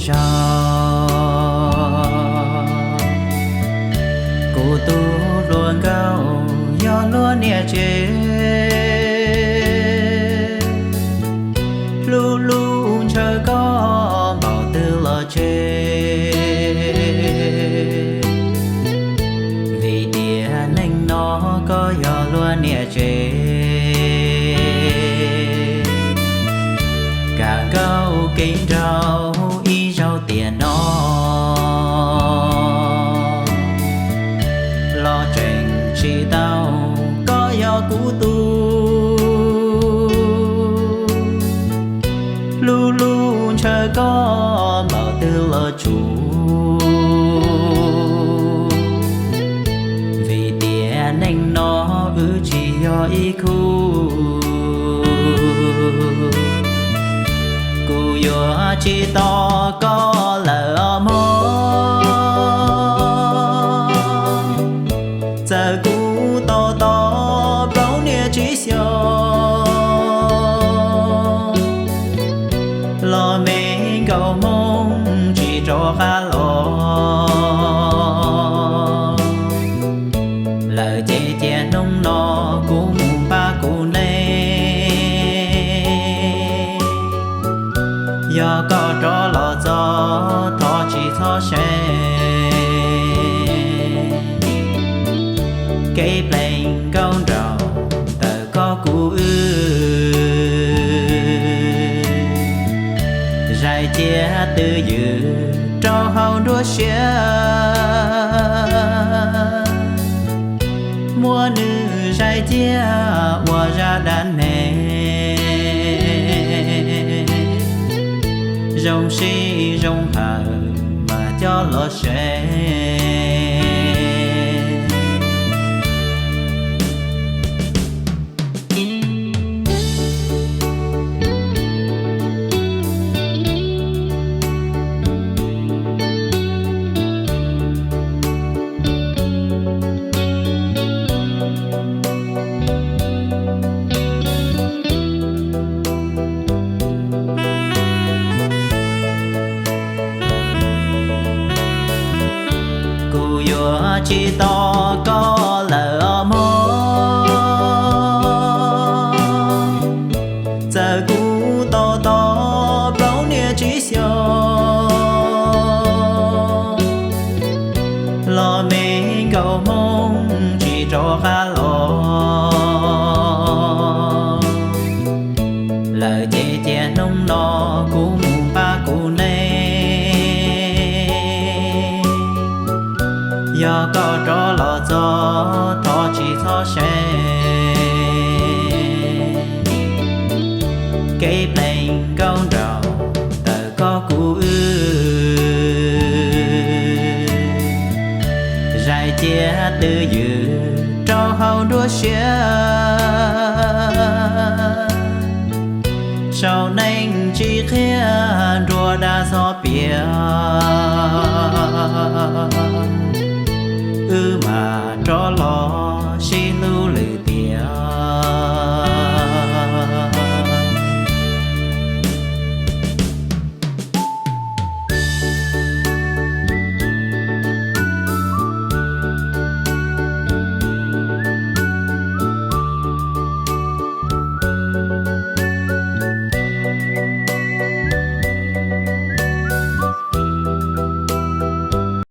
Zag, kuv tus hluas nkauj yog luag niam tsev, hlub hlub ntshaw koj npaum twg los tseg, vim tiam neej no koj yog luag niam tsev. Kam nkauj kev nraug ib zaug tiam no los tseem tsis tau, koj yog kuv tus, hlub hlub ntshaw koj npaum twg los tsum, vim tiam neej no wb tsis yog ib khub. Kuv yuav tsis tos koj lawm os mog, txawm kuv tos tos plaub niaj tsib xyoos los me nkauj hmoob tsis rov qab los. Lawm ces cia hnub no kuv mus npaj kuv neej, yog koj rov los txog thov tsis txhob seev, kev plees nkauj nraug ntawm koj kuv wb, zais cia twj ywm rau hauv nruab siab, muab nws zais cia ua zaj dab neeg zoo sij zoo hawm mas coj los seev. Kuv yuav tsis tos koj lawm os mog, txawm kuv tos tos plaub niaj tsib xyoos los me nkauj hmoob tsis rov qab los. Lawm ces cia hnub no kuv mus npaj kuv neej, yog koj rov los txog thov tsis txhob seev, kev plees nkauj nraug ntawm koj kuv wb, zais cia twj ywm rau hauv nruab siab, sau neej tsis qhia nruab dab txhob piav, wb mam rov los sib hlub